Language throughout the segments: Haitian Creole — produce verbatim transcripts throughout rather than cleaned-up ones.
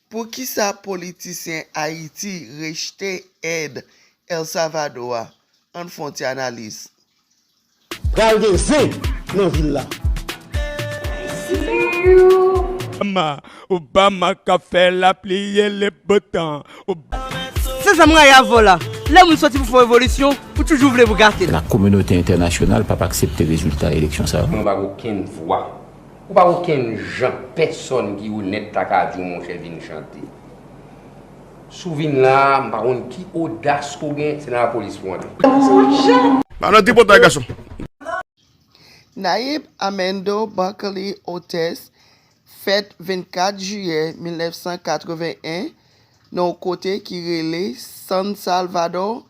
Poukisa politisyen Ayiti rejte èd El Salvador a? Ann fè yon ti analiz. Pral gen zen nan vil la. Obama, Obama ka fè lapli e le beau temps. Ob- Se sa m rayi avè w la. Lè moun sòti pou fè yon revolisyon, ou toujou vle pou gate l. Lakominote entènasyonal p ap aksepte rezilta eleksyon sa yo. Mwen pa gen okenn vwa. Ou pa gen okenn jan pèsòn ki onèt ta ka di w monchè vin chante. Si w vin la a, m pa konn ki odas ke w gen, se nan lapolis pou w antre. Pa nan tripotay gason. Nayib Armando Buckley Otes fèt vennkat jiyè mil nèf san katreven en nan yon kote ki rele San Salvador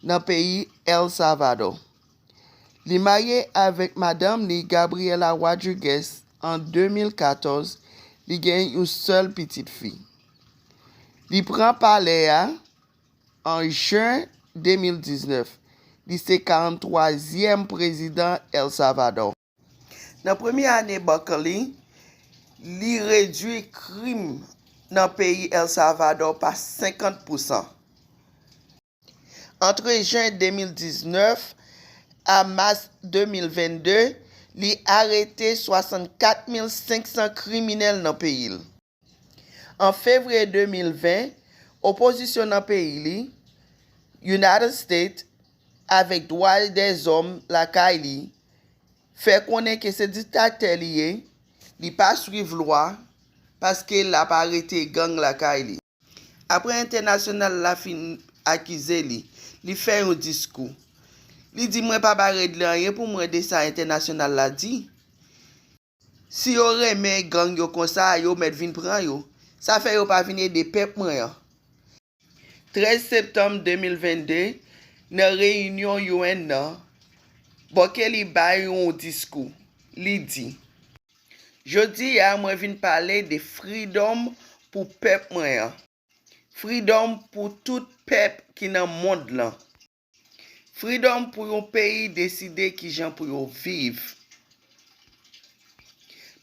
nan peyi El Salvador. Li marye avèk madanm li Gabriela Rodriguez an de mil katòz, li gen yon sèl pitit fi. Li pran palè a an jen de mil diznèf. Li se karanntwazyèm prezidan El Salvador. Nan premye ane Buckley, li redui krim nan peyi El Salvador pa senkant pousan. Antre jen de mil diznèf a mas de mil vennde, li arete swasannkat mil senk san kriminèl nan peyi l. An fevriye de mil ven, opozisyon nan peyi li, United States, avèk dwa dèzòm lakay li, fè konnen ke se diktatè li ye, li pa swiv lwa, paske l ap arete gang lakay li. Apre entènasyonal la fin akize li, li fè yon diskou. Li di, mwen pa ba rèd li anyen pou mwen de sa entènasyonal la di. Si yo renmen gang yo konsa, yo mèt vin pran yo. Sa fè yo pa vin ede pèp mwen an. Trèz septanm de mil vennde, nan reyinyon U N nan, Buckley bay yon diskou. Li di, jodi a mwen vin pale de freedom pou pèp mwen an. Freedom pou tout pèp ki nan mond lan. Freedom pou yon peyi deside kijan pou yo viv.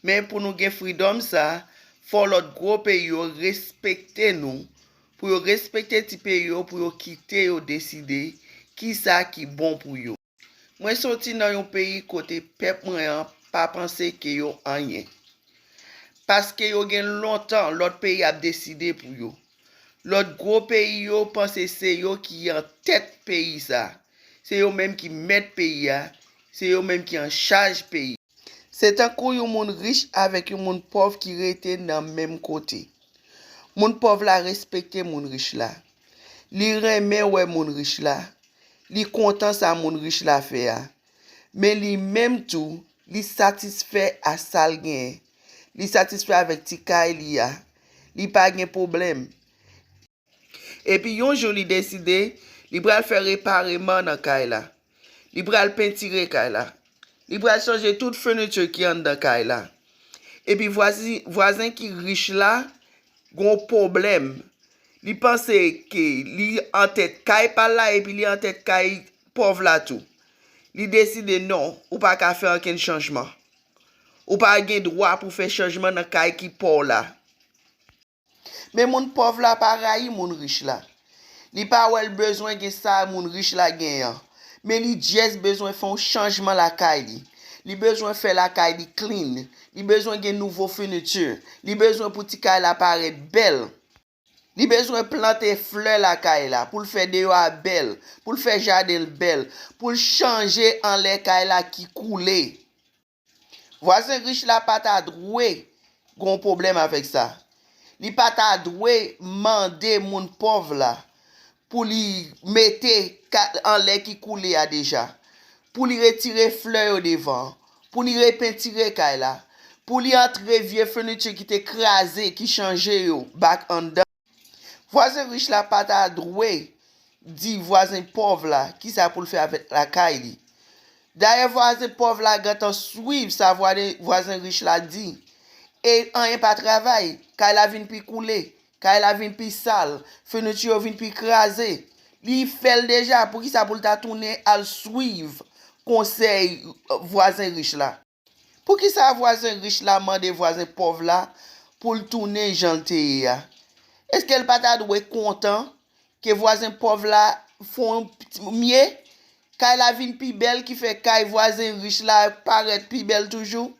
Men pou nou gen freedom sa, fò lòt gwo peyi yo respekte nou, pou yo respekte ti peyi yo, pou yo kite yo deside kisa ki bon pou yo. Mwen soti nan yon peyi kote pèp mwen an pa panse ke yo anyen. Paske yo gen lontan lòt peyi ap deside pou yo. Lòt gwo peyi yo panse se yo ki an tèt peyi sa. Se yo menm ki mèt peyi a, se yo menm ki an chaj peyi. Se tankou yon moun rich avèk yon moun pòv ki rete nan menm kote. Moun pòv la respekte moun rich la. Li renmen wè moun rich la. Li kontan sa moun rich la fè a. Men li menm tou, li satisfè a sa l genyen. Li satisfè avèk ti kay li a. Li pa gen pwoblèm. Epi yon jou li deside, li pral fè repareman nan kay la. Li pral pentire kay la. Li pral chanje tout feniti ki anndan kay la. Epi vwazi- vwazen ki rich la gon pwoblèm. Li panse ke li antèt kay pa l la epi li antèt kay pòv la tou. Li deside non, ou pa ka fè ankenn chanjman. Ou pa gen dwa pou fè chanjman nan kay ki pa w la. Men moun pòv la pa rayi moun rich la. Li pa wè l bezwen gen sa moun rich la genyen an. Men li just bezwen fè yon chanjman lakay li. Li bezwen fè lakay li clean. Li bezwen gen nouvo feniti. Li bezwen pou ti kay la parèt bèl. Li bezwen plante flè lakay la pou l fè deyò a bèl, pou l fè jaden l bèl, pou l chanje anlè kay la ki koule. Vwazen rich la pa ta dwe gon pwoblèm avèk sa. Li pa ta dwe mande moun pòv la pou li mete ka- anlè ki koule a deja, pou li retire flè yo devan, pou li repentire kay la, pou li antre vye feniti ki te kraze, ki chanje yo back anndan. Vwazen rich la pa ta dwe di vwazen pòv la kisa pou l fè avèk lakay li. Dayè vwazen pòv la gentan swiv sa vwazen rich la di. E anyen pa travay, kay la vin pi koule, kay la vin pi sal, feniti yo vin pi kraze. Li fè l deja, poukisa pou l ta tounen al swiv konsèy vwazen rich la? Poukisa vwazen rich la mande vwazen pòv la pou l tounen jan l te ye a? Èske l pa ta dwe kontan ke vwazen pòv la fè yon pti mye? Kay la vin pi bèl ki fè kay vwazen rich la parèt pi bèl toujou?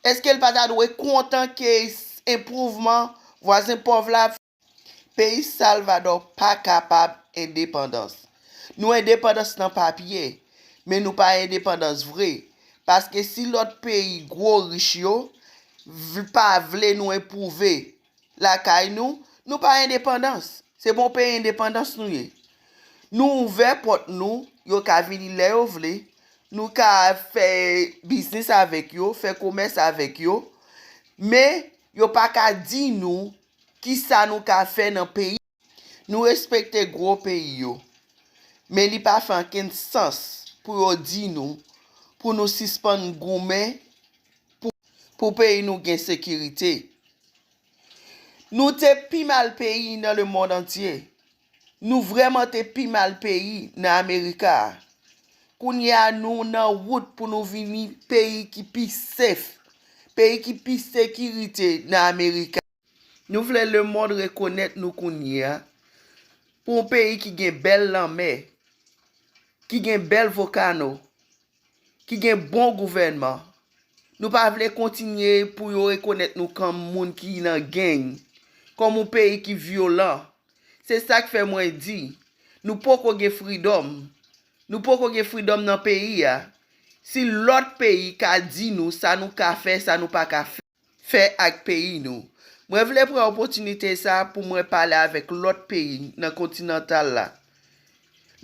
Èske l pa ta dwe kontan ke enpwouvman vwazen pòv la? Peyi Salvadò pa kapab endepandans. Nou endepandans nan papye, men nou pa endepandans vre. Paske si lòt peyi gwo rich yo pa vle nou enpwouve lakay nou, nou pa endepandans. Se bon peyi endepandans nou ye. Nou ouvè pòt nou, yo ka vini lè yo vle, nou ka fè biznis avèk yo, fè komès avèk yo, men yo pa ka di nou kisa nou ka fè nan peyi. Nou respekte gwo peyi yo, men li pa fè ankenn sans pou yo di nou pou nou sispann goumen pou, pou peyi nou gen sekirite. Nou te pi mal peyi nan lemonn antye. Nou vrèman te pi mal peyi nan Amerika a. Kounye a nou nan wout pou nou vini peyi ki pi sef, peyi ki pi sekirite nan Amerika. Nou vle lemonn rekonèt nou kounye a pou yon peyi ki gen bèl lanmè, ki gen bèl vokano, ki gen bon gouvènman. Nou pa vle kontinye pou yo rekonèt nou kòm moun ki nan geng, kòm yon peyi ki vyolan. Se sa k fè mwen di, nou poko gen freedom. Nou poko gen freedom nan peyi a. Si lòt peyi ka di nou sa nou ka fè, sa nou pa ka fè, fè ak peyi nou. Mwen vle pran opòtinite sa pou mwen pale avèk lòt peyi nan kontinantal la.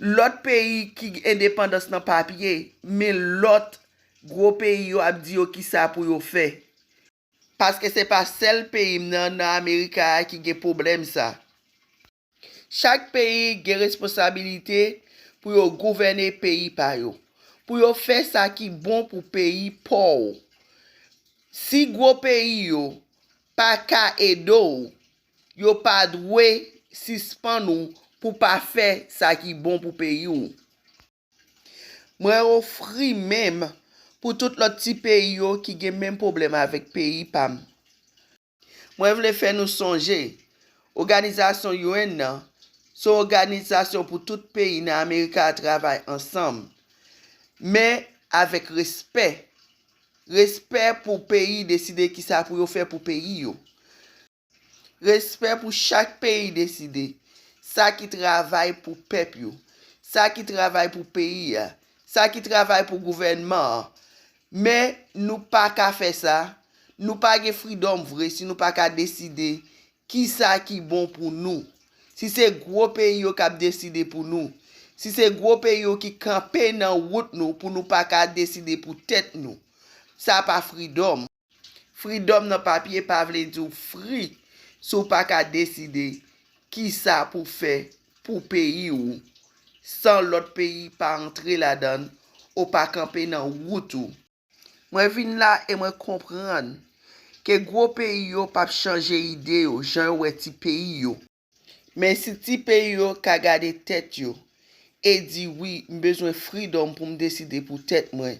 Lòt peyi ki endepandans nan papye, men lòt gwo peyi yo ap di yo kisa pou yo fè. Paske se pa sèl peyi m nan, nan Amerika a ki gen pwoblèm sa. Chak peyi gen responsabilite pou yo gouvène peyi pa yo, pou yo fè sa ki bon pou peyi pa w. Si gwo peyi yo pa ka ede w, yo pa dwe sispann ou pou pa fè sa ki bon pou peyi w. Mwen ofri men m pou tout lòt ti peyi yo ki gen menm pwoblèm avèk peyi pa m. Mwen vle fè nou sonje, òganizasyon U N nan se yon òganizasyon pou tout peyi nan Amerika a travay ansanm, men avèk respè. Respè pou peyi deside kisa pou yo fè pou peyi yo. Respè pou chak peyi deside sa ki travay pou pèp yo, sa ki travay pou peyi a, sa ki travay pou gouvènman an. Men nou pa ka fè sa, nou pa gen freedom vre si nou pa ka deside kisa ki bon pou nou. Si se gwo peyi yo k ap deside pou nou, si se gwo peyi yo ki kanpe nan wout nou pou nou pa ka deside pou tèt nou, sa pa freedom. Freedom nan papye pa vle di w free si w pa ka deside kisa pou fè pou peyi w, san lòt peyi pa antre ladan l, ou pa kanpe nan wout ou. Mwen vin la e mwen konprann ke gwo peyi yo p ap chanje ide yo jan yo wè ti peyi yo. Men si ti peyi yo ka gade tèt yo e di, wi, m bezwen freedom pou m deside pou tèt mwen,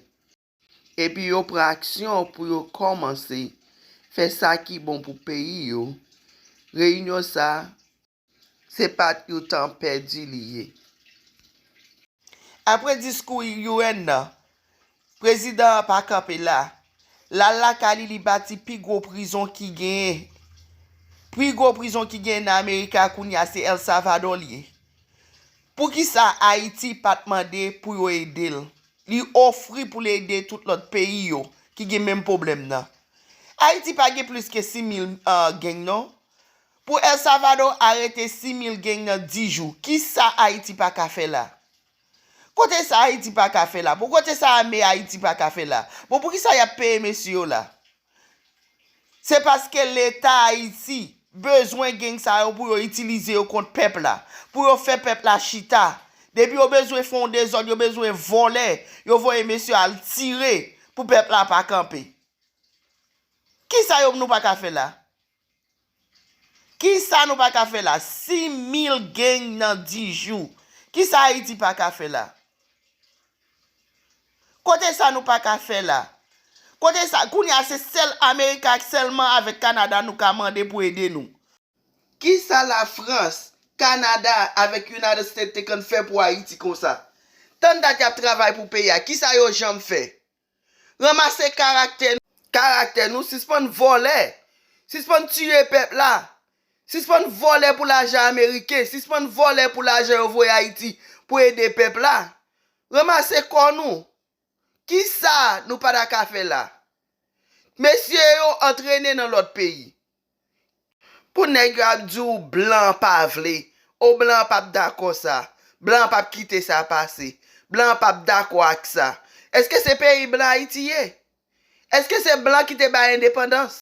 epi yo pran aksyon pou yo kòmanse fè sa ki bon pou peyi yo, reyinyon sa a, se pa t yon tan pèdi li ye. Apre diskou U N nan, prezidan an pa kanpe la. L al lakay li, li bati pi gwo prizon ki genyen. Pi gwo prizon ki genyen nan Amerika kounye a se El Salvador li ye. Poukisa Ayiti pa t mande pou yo ede l? Li ofri pou l ede tout lòt peyi yo ki gen menm pwoblèm nan. Ayiti pa gen plis ke sis mil, ah, gang non. Pou El Salvador arete sis mil gang nan dis jou, kisa Ayiti pa ka fè la? Kote sa Ayiti pa ka fè la? Bon, kote sa ame Ayiti pa ka fè la? Bon, poukisa y ap peye mesye yo la? Se paske Leta Ayiti bezwen gang sa yo pou yo itilize yo kont pèp la, pou yo fè pèp la chita. Depi yo bezwen fè yon dezòd, yo bezwen vòlè, yo voye mesye al tire pou pèp la pa kanpe. Kisa yo nou pa ka fè la? Kisa nou pa ka fè la? Sis mil gang nan dis jou. Kisa Ayiti pa ka fè la? Kote sa nou pa ka fè la? Kote sa? Kounye a se sèl Amerika sèlman avèk Kanada nou ka mande pou ede nou. Kisa Lafrans, Kanada avèk United States te konn fè pou Ayiti konsa? Tann dat y ap travay pou peyi a, kisa yo janm fè? Ranmase karaktè, karaktè nou, sispann vòlè, sispann tiye pèp la, sispann vòlè pou lajan ameriken, sispann vòlè pou lajan yo voye Ayiti pou ede pèp la. Ranmase kò nou. Kisa nou pa ta ka fè la? Mesye yo antrene nan lòt peyi. Pou nèg yo ap di w blan pa vle, o blan p ap dakò sa, blan p ap kite sa pase, blan p ap dakò ak sa. Èske se peyi blan Ayiti ye? Èske se blan ki te bay endepandans?